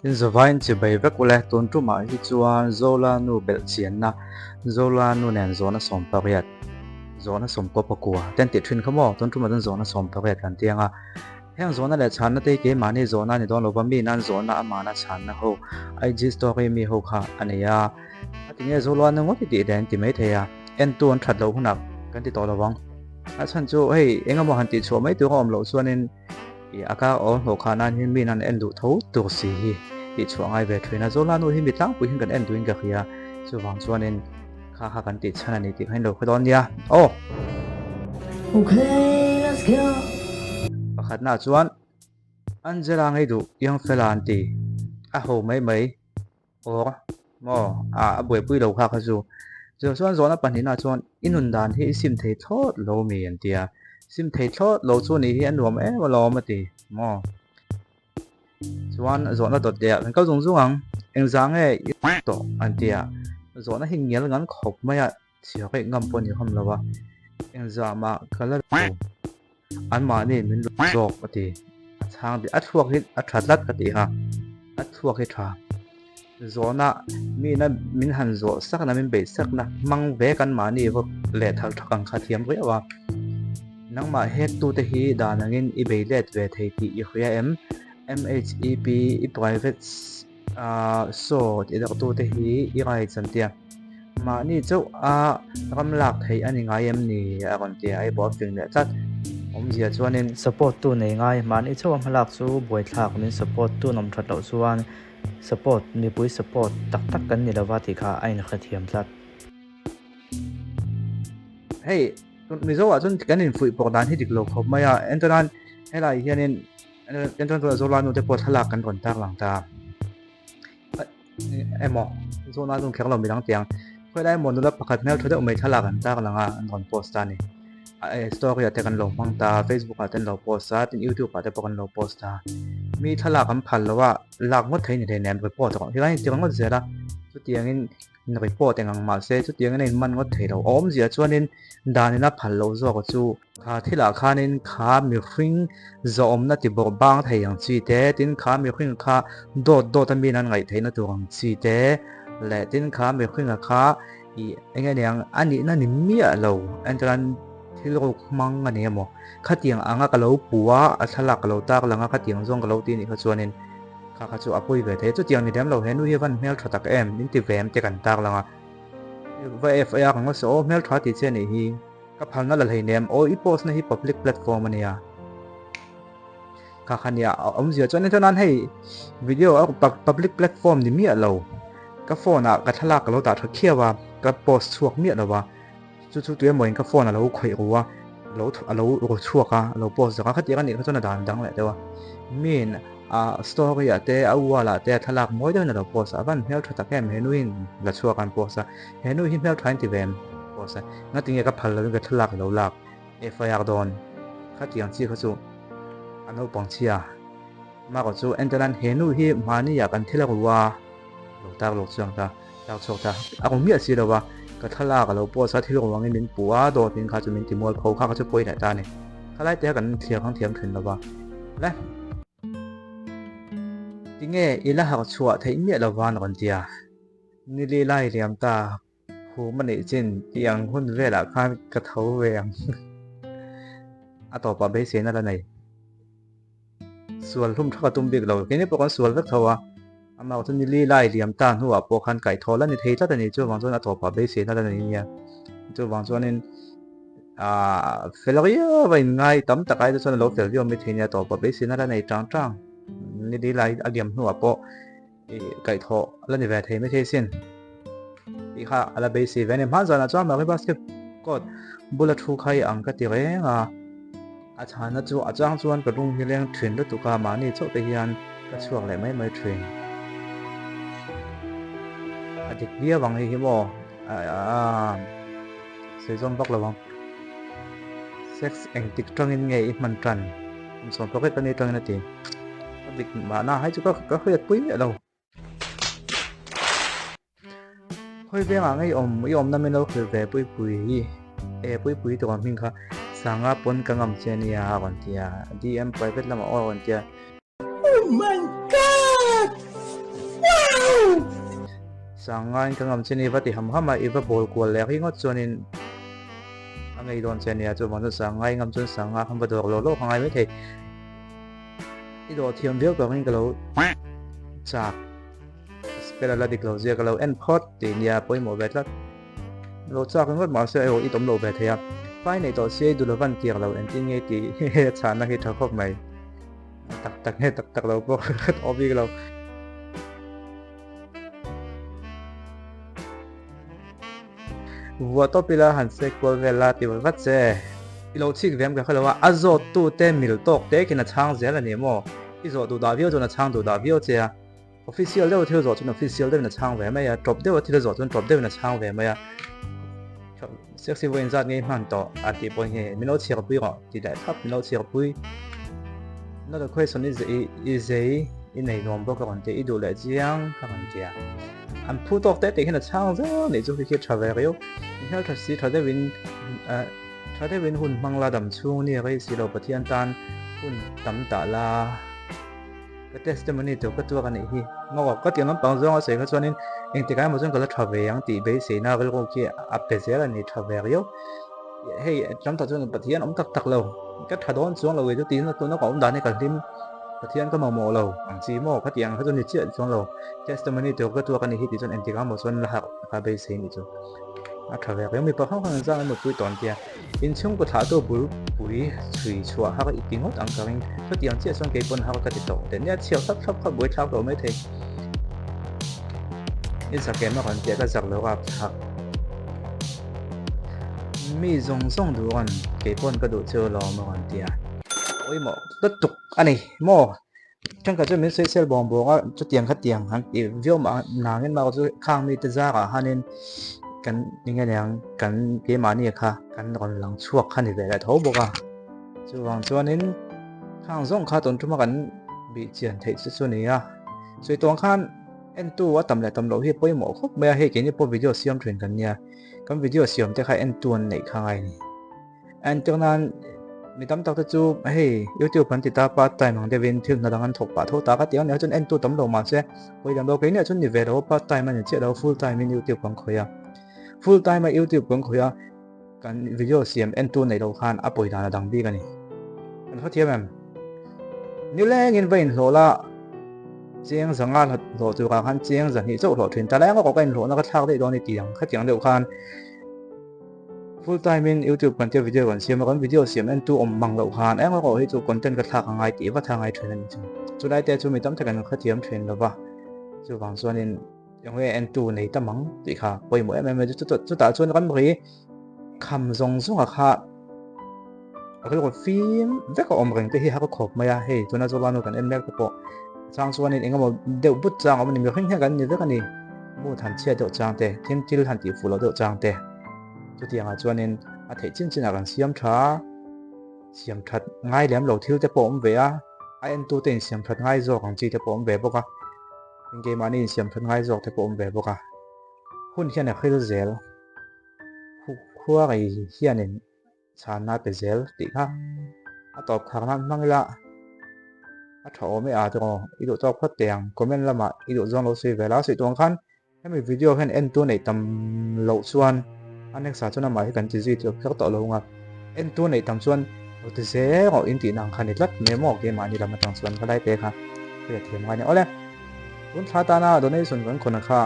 In zavaiin chibai vek ule, tun tumah hi chuan Zola nu belh chianna, Zola nu nen zawhna 18, zawhna 14 te an tih thin kha maw? Tun tumah chuan zawhna 18 kan ti ang a. Heng zawhna leh chhanna te hi keimahni zawhna a ni dawn lova, mi nan zawhna amahna chhanna ho, IG story mi ho kha a nei a. A ti nge Zola nu ngawt i tih leh an ti maithei a, entu an that loh hunah kan ti tawh lovang. A chhan chu hei eng emaw han tihchhuah mai tur a awm loh chuanin, Ih a kar aw hlawh khah nan hian miin an en duh tho tur si hi tih chhuah ngai ve thin a, Zola nu hi mi tlangpui hian kan en duhin ka hria, chuvang chuanin kha kha kan tih chhan a ni tih kha in lo hre dawn nia aw. Okay let's go. Pakhatna chuan Angela ngei duh Young fella an ti a ho mai mai. Aw maw a a buaipui lo kha kha chu. Chu chuan zawhna pahnihna chuan i nun dan hi i sim thei thlawt lo mi an ti a, sim thei thlawt lo chu nih hi a nuam em alawm a ti maw. Chuan zawhna dawt leh ah kan kal zung zung ang, engzah nge i tawh an ti a, zawhna hi ngial ngan khawp mai a. Chhiar rih ngam pawh ni hawm lo a, engzah mah ka la lo, anmahni min lut zawk a ti. A chhang tih a thluak hi a tha tlat ka tih kha, a thluak hi tha. Zawhna mina min han zawh sakna min beih sakna hmang ve kan mahni va leh thal thak ang kha thiam riau a. Nangmah hek tute hi dan angin i bei let ve thei tih i hria em? MHEP i private Saw tih deuh tute hi i rights an tia. Mahni chauh a ram lak theih a ni ngai em ni a rawn ti a, hei pawh a fing leh tlat. Awmzia chuanin. Support tu nei ngai, mahni chauh a hmalak chu buaithlak min support tu nawm that loh chuan support mipui support tak tak kan ni lova tih kha a inhrethiam tlat. Hei Mizo ah chuan kan infuih pawh dan hi dik lo khawp mai a, entirnan helai hianin Kan chuan tunah Zola nu te pawh thlalak kan rawn tar lang ta emaw Zola nu kher lo midang tiang khawilai emaw nula pakhat hmel tha deuh mai thlalak an tar lang a an rawn post ta a ni story ah te kan lo hmang ta Facebook ah te an lo post a tin YouTube ah te pawh kan lo post ta mi thlalak an phal lo a lak ngawt thei ni hleinem report erawh helai hi tirh ngawt zel a chutiangin report eng ang mahse chutiangin a inman ngawt thei lo a awmzia chuanin danin a phal loh zawk chu Kha thilah khanin kha mihring zawhawmna ti bawrh bang thei ang chi te, tin kha mihring kha dawt dawt a min an ngaih theihna tur ang chi te leh tin kha mihringa kha ih eng nge niang a nihna ni miah lo entirnan thil ruk hmang a ni emaw khatiang anga ka lo pu a, a thlalak ka lo tar lang a khatiang zawng ka lo ti anih kha chuanin kha kha chu a pawi ve thei a chutiang ni lem lo he nu hi a van hmeltha tak em min ti ve em te kan tar lang a va FIR ang nasa aw hmeltha tih che anih hi. Ka phalna la hleinem aw i post na hi public platform a nia. Kha kha nia a awmzia chuan entir nan hei video a public platform ni miah lo ka phone ah ka thlalak ka lo dah tha khiau a ka post chhuak miah lo a chu chu tuemaw in ka phone a lo khawih ru a lo a lo ru chhuak a a lo post zawk a khatiang a nih kha chuan a dan dang leh deuh a min a story ah te a wall ah te a thlalak mawi deuhin a lo post a a van hmeltha tak em he nuin la chhuak an post a he nu hi hmeltha in ti ve em post a. Ngati nge ka phal lovin ka thlalak lo lak FIR dawn khatiang chi kha chu a naupang chhia Maro chu entirnan he nu hi mahni ah kan thil a ru a lo tar lawk chuang ta tar chhuak ta a ru miah si lo a ka thlalak a lo post a thil ruangin min puh a dawt in kha chu min ti mual pho kha kha chu pawi leh ta a ni khalai te kha kan thlir hang thiam thin lo va le tinge i la harh chhuah theih miah lo van rawn tia nili lai liam ta Khum a neih chin tih ang hun velah khan ka tho ve ang. A tawpah beiseina la nei. Sual hlum tha ka tum bik lo. Keini pawh kan sual vek tho a. Amah chu nili lai liam ta hnuah pawh khan kaihthawh la ni thei tlat a ni. Chuvang chuan a tawpah beiseina la nei nia. Chuvang chuanin aah fel riau a inngai tam tak ai te chuan a lo fel viau mai thei nia. A tawpah beiseina la nei tang tang. Nili lai a liam hnuah pawh kaihthawh la ni ve thei maithei sin tih kha a la beisei ve a ni. Hman zanah chuan Mary basket court bula thu kha i ang ka ti reng a, a chhana chu a chang chuan ka lung hi leng thin lutuk a, mahni chauh te hian ka chhuak leh mai mai thin. A dik viau ang hei hi maw aaa sawi zawm vak lo ang. Sex engtik tangin nge i hman tan? Kum 18 ka ni tangin a ti. A dik mahna hai chu ka ka hriat pui miah lo. Khawi vengah nge i awm i awmna min lo hrilh ve pui pui hi e pui pui tur ang hming kha sanga pawn ka ngam che ania a rawn ti a DM private lamah aw a rawn ti a. Oh my God! Sangngaiin ka ngam che ni va ti ham ham a, i va bawl kual leh ringawt chuanin a ngei dawn che nia, chuvang chuan Sangngai ngam chuan Sanga khan va dawr lawk lawk a ngai maithei. I dawh thiam viau ka ring ka lo chak spell a la dik lo zia ka lo en phawt tih nia pawimawh ve tlat. Lo chak ringawt mahse erawh i tawm lo ve thei a, fai nei tawh sia i duh lovan tiang lo engtin nge tih chhahna hi tha khawp mai. Tak tak nge tak tak lo pawh ka tawh bik lo. Vuah tawp ila han sek kual vel la ti vat vat che. I lo chhik vem ka hrelo a, a zawt tu te mil tawk te khian a chhang zel a ni maw? I zawh duh dah viau chuan a chhang duh dah viau che a, official deuh a thil zawh chuan official deuhin a chhang ve mai a, tawp deuh a thil zawh chuan tawp deuhin a chhang ve mai a. Sexy vawiin zat ngei hman tawh a tih pawh hi min lo chhiar pui rawh tih leh thlap min lo chhiar pui. Another question i i zei i nei nuam bawk a rawn ti i duh leh chiang ka rawn ti a. An phu tawk te tih hian a chhang zel nih chu khi khi tha ve riau. In hmeltha si tha deuhin tha deuhin hun hmang la dam chhung ni rei si lo Pathian tan hun tam tah la. Ka testimony tur ka tuak a nih hi. Ngaw ka tih lampang zawng a sawi kha chuanin engtikah emaw chuan ka la tha ve ang tih beiseina rilru khi a pe zel a ni tha ve riau. Hei tam tak chuan Pathian awm tak tak lo, ka tha dawn chuang lo kei chu tiin tuna ka awm dan hi ka hlim, Pathian ka mamawh lo ang chi maw ka tih ang kha chu ni chiah chuang lo. Testimony tur ka tuak a nih hi tih chuan engtikah emaw chuan la harh ka beisei nih chu. A tha ve riau mipa hrang hrang zang emaw pui tawn tia inchhungkaw thlahtu bul pui chhui chhuah har i ti ngawt ang ka ring. Chutiang chiah chuan kei pawn har ka ti tawh teh nia chhiar thlap thlap kha buai thlak lo mai thei. I zak em a rawn tia ka zak lo rap thlak. Mi zawng zawng duh rawn kei pawn ka duh chu lawm a rawn tia. Pawimawh lutuk a ni maw? Thenkhat chuan min sawi sel bawng bawng a, chutiang khatiang han ti viau mah nangin mah chu khang mite zarah hanin kan eng nge niang kan keimahni kha kan rawn lang chhuak kha ni ve leh tho bawk a. Chuvang chuanin khang zawng kha tun tuma kan bih chian theih chu chu ni a. Sawi tuang khan entu a tam leh tam loh hi a pawimawh khawp mai a, hei keini pawh video siam thin kan nia, kan video siam te kha entu an neih kha ngai a ni. Entir nan mi tam tak te chu hei youtube an ti ta part time ang deuhin thil hna dang an thawk pah tho tak a tih ang nia chuan entu tam lo mahse hawi dang lo keini ah chuan ni ve lo part time a ni chiah lo full time in youtube kan khawih a full time a youtube kan khawih a kan video siam entu neih loh khan a pawi dan a dang bik a ni kan hrethiam em nilengin va inhlawh la cheng zanga hlawh turah khan cheng zahnih chauh hlawh thin ta lai ang a ka inhlawhna ka thlak daih dawn a ni tih ang khatiang deuh khan. Full time in youtube kan tia video kan siam a kan video siam en tu awm mang loh khan eng erawh hi chu content ka thlak a ngai tih vat a ngai thin a ni chu. Chulai te chu mi tam tak an hrethiam thin lova chuvang chuanin eng nge en tu nei ta mang tih kha pawimawh em em a chutah chuan ramri kham zawng zawng a kha a rilru fim vek a awm reng te hi a khawp mai a hei tuna Zolanu kan en mek te pawh chang chuanin eng emaw deuh but chang a awm a ni mihring hian kan ni vek a ni mood han chhiat deuh chang te thil thil han tih fuh loh deuh chang te chutiangah chuanin a theih chin chinah kan siam tha a siam that ngai lem lo thil te pawh a awm ve a a entu te insiam that ngai zawk ang chi te pawh a awm ve bawk a engkeimahni insiam that ngai zawk te pawh a awm ve bawk a hun hian a hril zel khuarei hianin chhanna pe zel tih kha a tawp khar nan hmang ila a tha awm e a tawng i duh tawk phawt teh ang comment lamah i duh zawng lo sawi ve la sawi tuang khan hemi video hian en tu neih tam loh chuan a next ah chuan amah hi kan ti zui tawh kher tawh lo ang a en tu neih tam chuan lo ti zel rawh in tihna ang kha ni tlat mai maw keimahni lam atang chuan ka lai te kha hriat thiam ngai a ni awle. Tun thla tana donation kan khawn a kha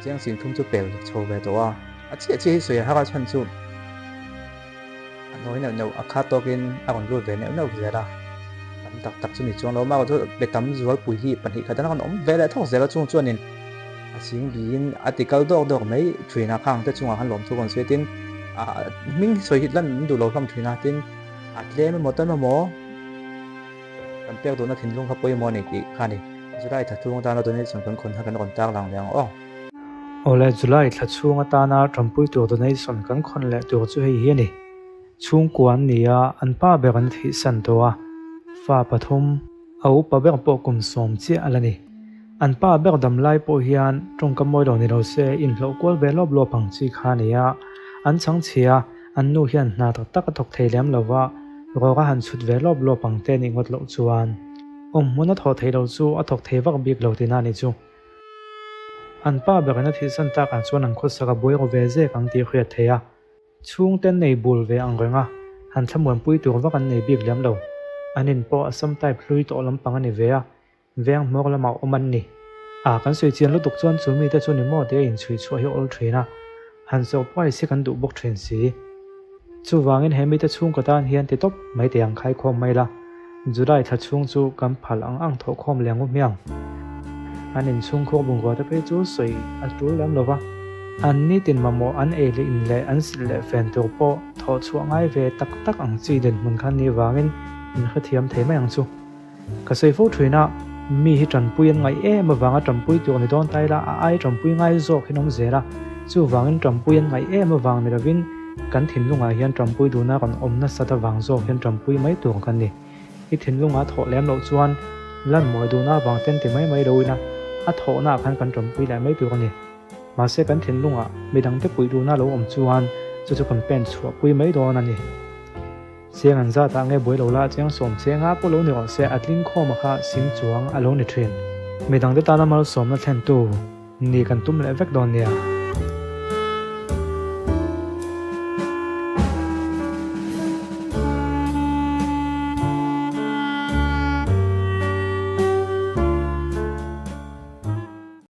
chiang sin thum chu pel chho ve tawh a, a chiah chiah hi sawi a har a chhan chu a hnuai neuh neuh a khat tawkin a rawn lut ve neuh neuh zel a, tam tak tak chu ni chuang lo mah chu be tam zualpui hi pahnih khat an rawn awm ve leh thawk zel a chung chuanin a ching biin a ti kal dawk dawk mai thin a khang te chungah khan lawmthu rawn sawi tin a hming sawi hi lan an duh lo hlawm thin a tin a tlem emaw tam emaw Kan pek duhna thinlung kha pawimawh a ni tih kha a ni. July thla chhung atana donation kan khawn kha kan rawn tar lang leh ang aw. Awle, July thla chhung atana tanpui tur donation kan khawn leh tur chu hei hi a ni. Chhungkua an ni a, an pa ber an thihsan tawh a, fa pathum, a upa ber pawh kum sawm chiah a la ni. An pa ber dam lai pawh hian tawngka mawi lo ni lo se inhlawh kual ve lawp lawp ang chi kha a ni a, an chhangchhia, An nu hian hna tak tak a thawk thei lem lo va, rawk a han chhut ve lawp lawp ang te nih ngawt loh chuan awm hmun a thawh theih loh chu a thawk thei vak bik lo tihna a ni chu. An pa berin a thihsan takah chuan an khawsak a buai ru ve zek ang tih hriat theih a. Chhungte nei bul ve ang reng a, han thlamuanpui tur vak an nei bik lem lo. An in pawh Assam type hlui tawh lampang a ni ve a, veng hmawr lamah awm an ni. A kan sawi chian lutuk chuan chu mite chu ni maw tia inchhui chhuah hi awl thin a, han surprise hi kan duh bawk thin si. Chuvangin he mite chhungkaw tan hian ti tawp mai teh ang khaikhawm mai la, July thla chhung chu kan phal ang ang thawhkhawm leh ang u hmiang. An inchhungkhur bungrua te phei chu sawi a tul lem lo va, an nitin mamawh an ei leh in leh an silh leh fen tur pawh thawh chhuah ngai ve tak tak ang chi dinhmun khan ni vangin min hrethiam thei mai ang chu. Ka sawi fo thin a, mi hi tanpui an ngaih em avanga tanpui tur ni dawn ta ila a ai tanpui ngai zawk hi an awm zel a, chuvangin tanpui an ngaih em avang ni lovin kan thinlungah hian tanpui duhna rawn awm nasat avang zawk hian tanpui mai tur kan ni. I thinlunga thawh lem loh chuan lan mawi duhna avang ten ti mai mai lo ila a thawhnaah khan kan tanpui leh mai tur a ni. Mahse kan thinlungah midangte puih duhna lo awm chuan chu chu kan pen chhuahpui mai dawn a ni. Chiang an zat ah nge buai lo la chiang sawm che nga pawh lo ni rawh se a tling khawm a kha sing chuang a lo ni thin. Midangte tana malsawmna thlentu ni kan tum leh vek dawn nia.